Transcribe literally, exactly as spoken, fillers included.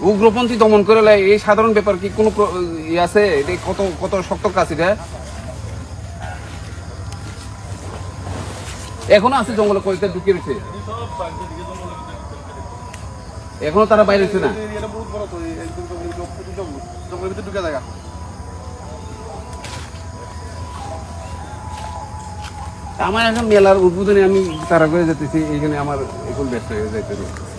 উগ্রপন্থী দমন করে লাই এই সাধারণ ব্যাপার কি কোনো প্র- ইয়ে আছে? এটা কত কত শক্ত কাজ এটা? এখনো আছে জঙ্গলে, কয়েকটা ঢুকে রয়েছে। এখনো তারা বাইরে হচ্ছে না। এই এরিয়াটা বহুত বড় তো, এই একদম জঙ্গলের ভিতরে, জঙ্গলের ভিতরে ঢুকে জায়গা। আমার এখন মেলার উদ্বোধনে আমি তারা করে যেতেছি, এইখানে আমার এখন ব্যস্ত হয়ে যাইতে হবে।